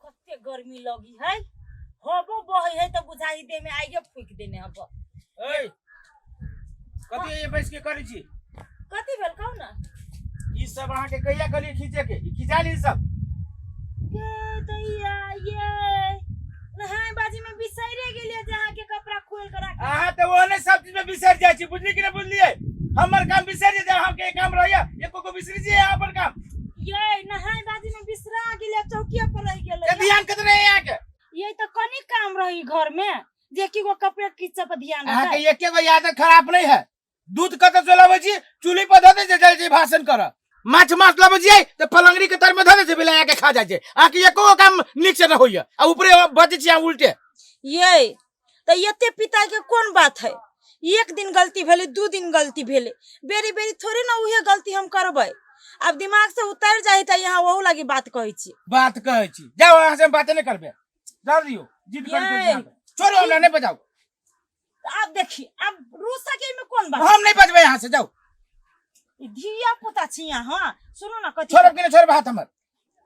कते गर्मी लगी है हबो बहे है तऽ बुझाई देह में आइए फूक देने हब। ए, कथी ये बैस के करै छी? कथी भेल कहू ना। ई सब अहाँ के कहिया कहलियै खींचे के? ई खिंचा ली सब। गे दैया ये नहाय बाजी में बिसैरे गेलियै जे अहाँ के कपड़ा खोल के राख। अहाँ तऽ ओहने सब चीज में बिसरि जाइ छी, बुझली कि नहि बुझलियै? हमर काम बिसरि जेतै, अहाँके काम रहैया एको गो बिसरि छियै अहाँ अपन काम? ये नहाय बाजी में बिसरा गेलियै, चौकिया पर रहि गेलै। तऽ ध्यान कतऽ रहैया अहाँके? ये तऽ कनी काम रही घर में जे की गो कपड़ा खींचे पर ध्यान अहाँके रहतै। एके गो आदत खराब नहीं है। दूध कतऽ से लबै छी? चूल्ही पर धऽ दै छै, जाइ छै भाषण करऽ। माछ मांस लबै छियै तऽ पलंगड़ी के तर में धऽ दै छै, बिलाया के खा जाइ छै। अहाँके एको गो काम नीक से नहि होइया आ ऊपरे बजै छी अहाँ उल्टे। ये तऽ एते पिताई के कोन बात है? एक दिन गलती भेलै, दू दिन गलती भेलै, बेरी बेरी थोड़े ना उहे गलती हम करबै। आब दिमाग से उतर जाए तऽ यहाँ ओहू लागी बात कहै छी। बात कहै छी, जाउ, अहाँ से हम बाते नहि करबै। जाउ दियौ, जिद करै छी ये। अहाँ। छोड़ू हमरा, नहि बजाउ। तऽ आब देखी, आब रूसा के में कोन बात? हम नहीं बजबै यहाँ से, जाउ। ई धिया पुता छी अहाँ। सुनू ना, कथी? छोड़ब कि नहि छोड़ब हाथ हमर?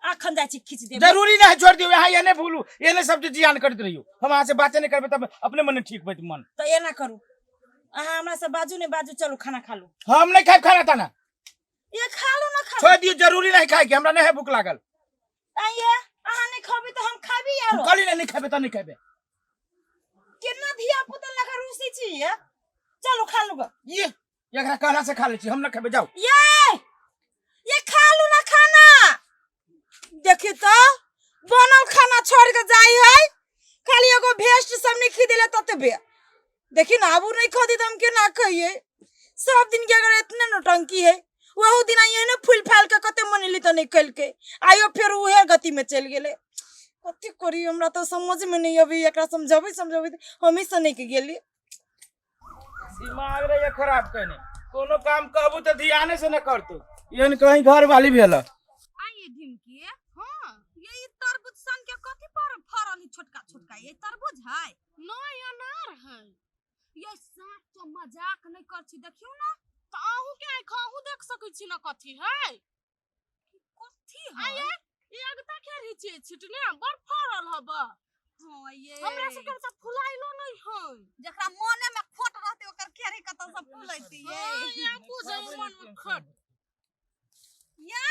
अखन जाइ छी खींच देबै। जरूरी नहीं है, छोड़ दियौ। यहाँ एने भूलू, एने सब चीज जियान करैत रहियौ। हम अहाँ से बाते नहीं करबै तब अपने मने ठीक बैठ मन। तऽ एना करू, अहाँ हमरा से बाजू नहि बाजू, चलू खाना खा लू। हम नहीं खायब खाना ताना। ये खा लू ना खाना। छोड़ दियौ, जरूरी नहीं खाय के, हमरा नहीं है भूख लागल। आइए, अहाँ नहीं खाबी तऽ हम खाबी आरो। कहली नहीं खेबै तऽ नहीं खेबै। केना धिया पुता लगा रूसी छी ये? चलू खा लू ग। ये एकरा कहला से खा लै छी, हम न खेबै, जाउ। ये खा लू ना खाना। देखी तो बनल खाना छोड़ के जाई है, खाली एगो भेस्ट सब नहीं खी देले ततबे। देखी ना, आबू नहीं खा दी तो हम केना खाइए? सब दिन के अगर इतने नौटंकी है, वहु दिन आई ने फूल फाल के कते मनेली तो नहीं कलके, आयो फिर उहे गति में चल गेले। कथी करी हमरा तो समझ में नहीं अभी, एकरा समझाबे समझाबे हम ही सने के गेली। दिमाग रहे खराब कने, कोनो काम कहबू तऽ ध्याने से न करतू। एहन कहीं घर वाली भेल। आइए ढिमकी। हाँ। ये ई तरबूज सन के कथी पर फरल है छोटका छोटका? ये तरबूज है? नहीं, अनार है। ये साँप तो मजाक नहीं कर छी, देखियो ना। तऽ अहूँ के आँखि अहूँ देख सकै छी ना कथी है? कथी है? आइए, ई अगता खेरही छियै छिटने, बड़ फरल हब। हाँ, ये हमरा सबके तऽ फुलाइलो नहीं है। जकरा मने में खोट रहते ओकर खेरही कतौ से फुलैती। ये हाँ, ये बुझै मन में खोट। ये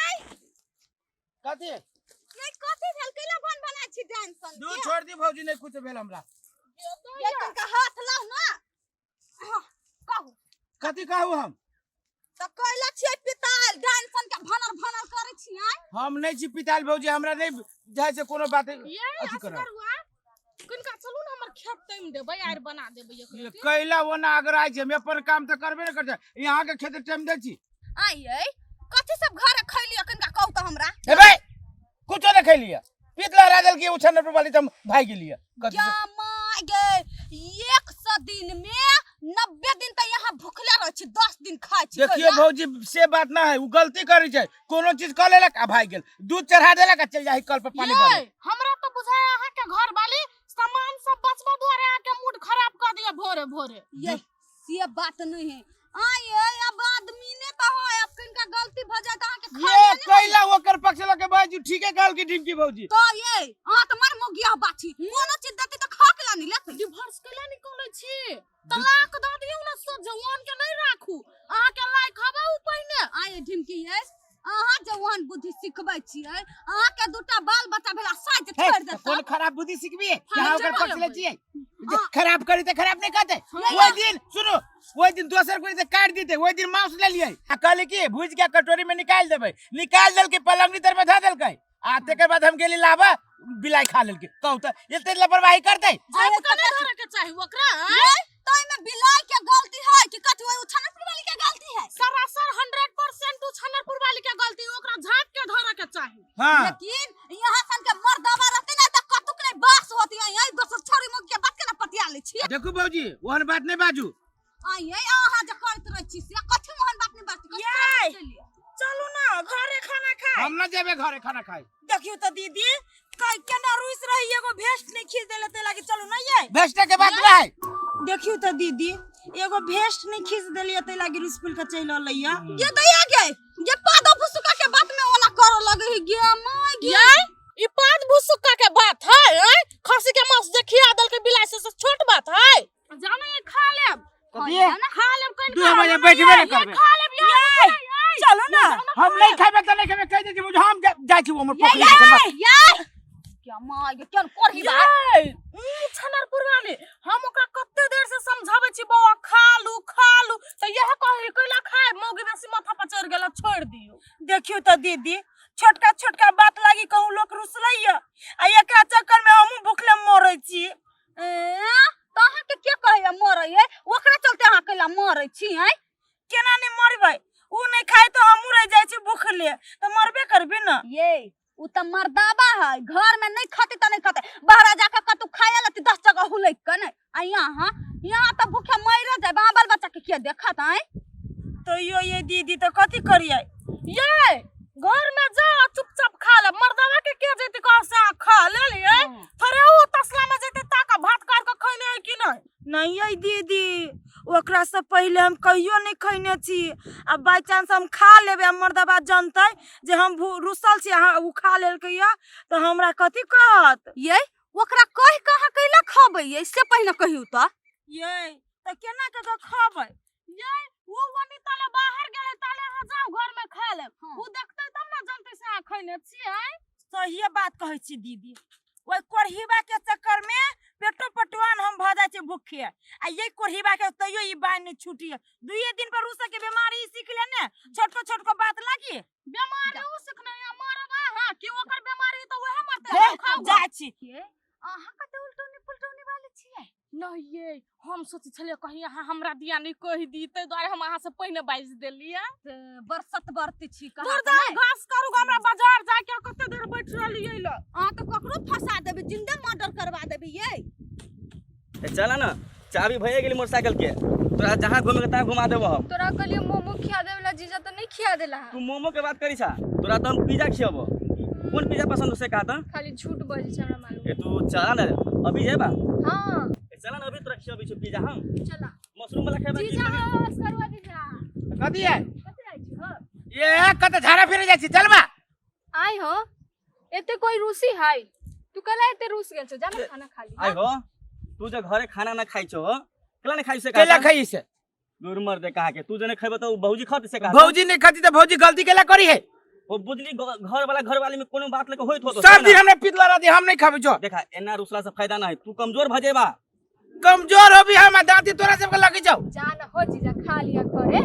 कथी? ये कथी भेल? कैला भन बनाइ छी डाइन सन दूध के? छोड़ दी भौजी, नहीं कुछ भेल हमरा। ये कनका हाथ लाउ ना। हाँ, कहू। कथी कहू हम? तऽ कैला छियै पिताल डाइन सन के भनर भनर करै छियै? हम नहीं छी पिताल भौजी, हमरा नहीं जाइ से कोनो बात ये अथी करब। असगरुआ कनका चलू ना, हमर खेत तैम देबै, आर बना देबै एक ये रत्ती। कैला ओना अगराइ छै, हम अपन काम तऽ करबे ने करतै, यहाँ के खेत टाइम दै छी। आइयै, कथी सब घरे खैलियै कनका कहू तऽ हमरा। हे भाई, कुछो नहीं खैलियै, पीत लहरा देलकै उछन पर वाली तऽ हम भागि गेलियै। कथी या माय गे, 100 दिन में 90 दिन तऽ यहाँ भुखले रहै छी, 10 दिन खाइ छी। देखियो कैला? भौजी, से बात ना है, उ गलती करै छै, कोनो चीज कऽ लेलक आ भागि गेल, दूध चढ़ा देलक आ चलि जाइ कल पर पानी ये भरे। हमरा तऽ बुझाय अहाँ के घर वाली सामान सब बचबा दुआरे अहाँ के मूड खराब कऽ दिया भोरे भोरे। ये से बात नहीं है। आये, अब आदमी ने तो है, अब किनका गलती भ जाए त अहाँ के ये खाइए ने। कैला ओकर पक्ष लऽ के बाजू, ठीके कहल की ढिमकी भौजी। तो ये अहाँ तऽ मर मोगिया बाछी, कोनो चीज देती तऽ खा के लानी लेते। डिवोर्स कैला निकालै छी? तलाक दऽ दियौ ने, सब जवान के नहीं राखू, अहाँ के लायक हबे उ पहिने। आये ढिमकी, ये अहाँ जवान बुद्धि सिखबै छियै, अहाँ के दूटा बाल बच्चा भेला साइज हे, छोड़ि तऽ देता। कोन खराब बुद्धि सिखबी हाँ, यहाँ ओकर जरूर पक्ष लै लेबै। छियै? जे हाँ। खराब करी तऽ खराब नहि कहतै। हाँ। ओहि दिन सुनू, ओहि दिन दोसर कोई से काटि देतै, ओहि दिन मांस लेलियै आ कहली कि भुजि के कटोरी में निकालि देबै, निकालि देलकै, पलंगनी तर में धऽ देलकै आ तकर बाद हम गेली लाबऽ, बिलाइ खा लेलकै। कहू तऽ एते लापरवाही करतै? झाँप के नहि धरऽ के चाही ओकरा। ये तो एमे बिलाई के गलती है कि कथी ओइ उछानपुर वाली के गलती है? सरासर 100% उछानपुर वाली के गलती, ओकरा झाँप के धरऽ के चाही। हाँ। लेकिन यहाँ सन के मर्दावा रहते ना त कतुक नहीं बास होती है, यही दोसर छोरी मुख के बात के ना पतिया ले छी। देखू भौजी, ओहन बात नहीं बाजू। आई ये अहाँ जे करैत रहै छी से कथी ओहन बात नहीं बाजू? कथी ये! केलियै? चलू ना घरे खाना खाए। हम ना जेबे घरे खाना खाए। देखियो त दीदी केना रुस रही, एगो भेस्ट नहीं खींच देले ते लागी। चलू ना ये। भेस्ट के बात नहीं। देखियो त दीदी, एगो भेस्ट नहीं खींच देलिए ते लागी रुस फूल के चलि अलैया। ये दैया गे, ये पादो फुसुका के बात में ओना करऽ लगे है गे माय गे। ये ई पाँच भुसुक्का के बात है आँय? खसी के मांस जे खिया देलकै बिलाइ से छोट बात है। जानो ये खा लेब। कथी है? खा लेब कनि। दू बजे बैठबे ने करबै। खा लेब ये। चलू ना। हम नहीं खेबै तऽ नहीं खेबै, कहि दै छी हम जाइ छी हमर पोखरि दिसन। यार क्या माय गे केन करही बा। ये ऊ छनरपुर वाली, हम ओकरा कते देर से समझाबै छी बौआ खा लू खा लू, तऽ इएह कहै कैला खाय, मौगी बेसी माथा पर चढ़ि गेल, छोड़ि दियौ। देखियौ तऽ दीदी, छोटका छोटका बात लागी कहूँ लोक रुसलैया, आ एकरा चक्कर में हमहूँ भूखले मरै छी। तऽ अहाँके के कहैया मरैये? ओकरा चलते अहाँ कैला मरै छी? आँय, केना नहि मरबै? ऊ नहि खाइ तऽ हमहूँ रहि जाइ छी भूखले, तऽ मरबे करबै ने। ये उ तऽ मर्दाबा है, घर में नहीं खाते तऽ नहीं खाते, बाहर जाके कतौ खाया लेती 10 जगह हुलैक के नहीं। आ यहाँ यहाँ तऽ भूखे मरे जाए, अहाँ बाल बच्चा के के देखत? आँय, तो यो ये दीदी तऽ कथी करियै? ये घर में जा चुपचाप खा ले, मर्दावा के के जेते कह से अहाँ खा ले लिए, थोड़े ऊ तसला में जेते ताका भात काट के खैने है कि नहीं? नहीं ये दीदी, ओकरा से पहिले हम कहियो नहीं खैने छी, आ बाई चांस हम खा लेबै आ मर्दबा जनतै जे हम रुसल छी, अहाँ उ खा लेलकै या, तऽ हमरा कथी कहत? ये ओकरा कहि के अहाँ कैला खबै ये, से पहिने कहियौ तऽ। ये तऽ केना के के खबै? ये ऊ वनी ताले बाहर गेलै, ताले अहाँ जाउ घर में खा लेब, ऊ देखतै तब ना जनतै से अहाँ खैने छियै। सहिए बात कहै छी दीदी, ओहि कोढ़ीबा के चक्कर में पेटो पटवान हम भऽ जाइ छी भूखे, आ ये कोढ़ीबा के तैयो ई बाइन नहि छुटी, दुइये दिन पर रुसके के बीमारी सीख ले ने, छोटको छोटको बात लागी बीमारी ऊ सिखने या मरब अहाँ कि ओकर बीमारी तऽ वएह मरतै। हे, खाउ। जाइ छी। अहाँ कते उल्टौनी पुलटौनी वाली छियै? नहीं ये हम सोचै छलियै कहीं अहाँ हमरा दिया नहीं कहि दी, ताहि दुआरे हम अहाँ से पहिने बाजि देलियै। बरसत बरती छी कहाँ दूर के जा नहि? घास करू, हमरा बाजार जाके कते देर बैठ रहलियै ल। अहाँ तऽ ककरो फंसा देबै, जिंदे मर्डर करवा देबै ये। ए, चला ना, चाबी भइए गेली मोटरसाइकिल के, तोरा जहाँ घूमे के तहाँ घुमा देबो हम। तोरा कहलिए मोमो खिया देवला जीजा तऽ नहीं खिया देला। तू मोमो के बात करी छा, तोरा तऽ हम पिज्जा खियाबो। कोन पिज्जा पसंद हो से कहा तऽ? खाली झूठ बजै छै हमरा मालूम। ए तू चला ना, अभी जेबा? हाँ। ए चला ना, अभी तोरा खियाबै छौ पिज्जा हम। चला। मशरूम वाला खेबै? जीजा हो, करवा जीजा। कथी है? कथी जाइ छी हो? ये कत झाड़ा फिरे जाइ छी, चलबा। आइ हो, एते कोई रूसी है? तू कला एते रूस गेल छौ, जा ना खाना खा ली। आइ हो, तू जे घरे खाना ना खाइ छौ, केला नहीं खाइ से? केला खाइ से? दूर मर दे कहा के, तू जे नहीं खेबे त भौजी खत से कहा? भौजी नहीं खाती त भौजी गलती केला करी है? ओ बुझली घर वाला घर वाली में कोनो बात लेके होइत होतो। सब दिन हमरा पितला रहती, हम नहीं खाबे छौ। देखा, एना रुसला से फायदा ना है, तू कमजोर भ जेबा। कमजोर हो भी हम दांती तोरा सबके लगी जाओ। जा ना हो जीजा, खा लिया घरे।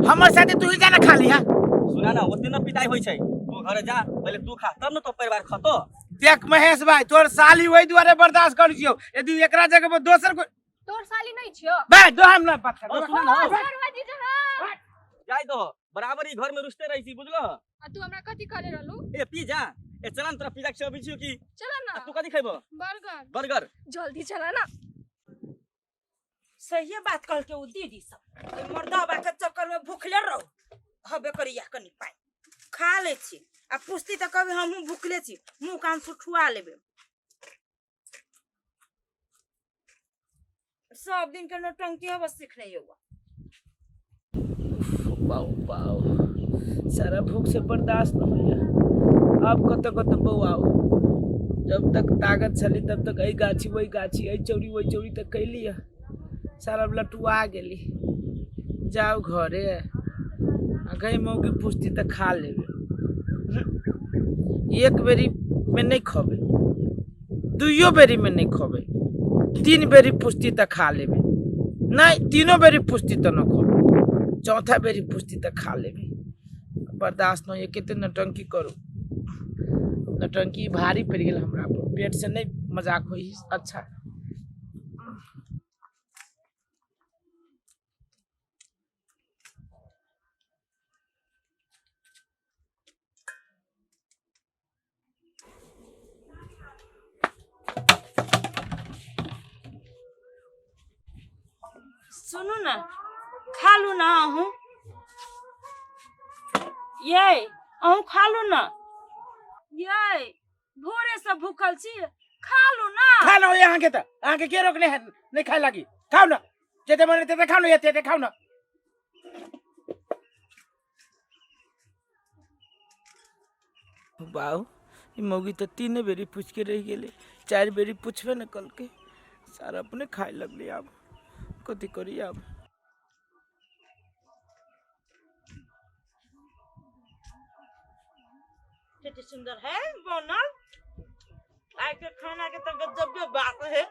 हमर साथे तू ही जाना खा लिया। सुना ना, ओते न पिटाई होई छै, तू घरे जा, पहिले तू खा तब न तो परिवार खतो। देख महेश भाई, तोर साली वही दुआरे बर्दाश्त कर छियो, यदि एकरा जगह पर दोसर कोई। तोर साली नहीं छियो। बे दो हम ना बात कर। ओ, सुना ना, ओ, करवा जीजा, हाँ। जाय दो, बराबर ही घर में रुसते रही छी, बुझलो? आ तू हमरा कथी कहले रहलू? ए पिज्जा, ए चला न तोरा पिज्जा खियाबै छियो की? चला ना। आ तू कथी खेबो? बर्गर। बर्गर। जल्दी चला ना। सही बात कहलके उ दीदी सब, ए मर्दाबा के चक्कर में भूखले रहो, हबे करिया कनी पाइ खा ले छी, आ पुछती तऽ कभी हमहूँ भूखले छी, मुँह कान सुठुआ लेबे। सब दिन के नौटंकी हबे सीखने यौआ। बाऊ बाऊ, सारा भूख से बर्दाश्त न होइया, अब कत कत बौआओ। जब तक ताकत छली तब तक एहि गाछी वही गाछी, एहि चौरी वही चौरी तक कैली है, सारा लटुआ गेली। जाओ घरे, आ गई मौगी पुछती तऽ खा लेबे। एक बेरी में नहीं खबे, दुइयो बेरी में नहीं खबे, तीन बेरी पुछती तऽ खा लेबे, नहीं तीनों बेरी पुछती तऽ न खबे, चौथा बेरी पुछती तऽ खा लेबे। बर्दाश्त न होइए, कते नौटंकी करू, नौटंकी भारी पड़ि गेल हमरा पर, पेट से नहीं मजाक होई। अच्छा सुनू ना, खा लू ना अहूँ, ये अहूँ खा लू ना, ये भोरे से भूखल छी, खा लू ना। खा लो यहाँ के त अहाँ के के रोकने है नहीं खाए लागी, खाओ ना, जेते मन तेते खाओ ना, ये तेते खाओ ना। बाऊ ई मौगी तऽ तीने बेरी पूछि के रहि गेलै, 4 बेरी पूछबे ने कलकै, सारा अपने खाए लगलै। आब कथी करी आब? कते सुंदर है बनल आइ के खाना के तो गजबे बात है।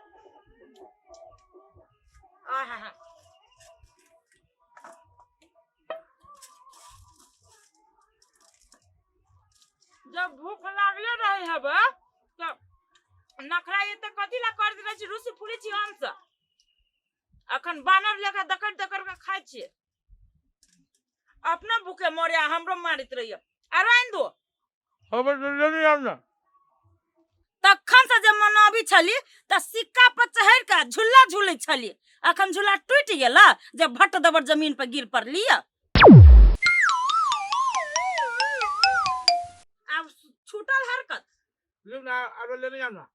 आहा, जब भूख लागले रहे हबे तो नखरा एते कथी ला कर देने छी? रुसी फूली छी हमसब अखन बानर लेखा दकड़ दकड़ के खाइ छियै। अपना भूखे मरे आ हमरो मारैत रहिए। आरो आनि दो। तखन से जे मनाबी छली त सिक्का पर चढ़ि के झूला झूलै छली, अखन झूला टूटि गेला जे भट्ट दबर जमीन पर गिर पड़ली। आब छूटल हरकत। ना, आरो लेने जाओ ना।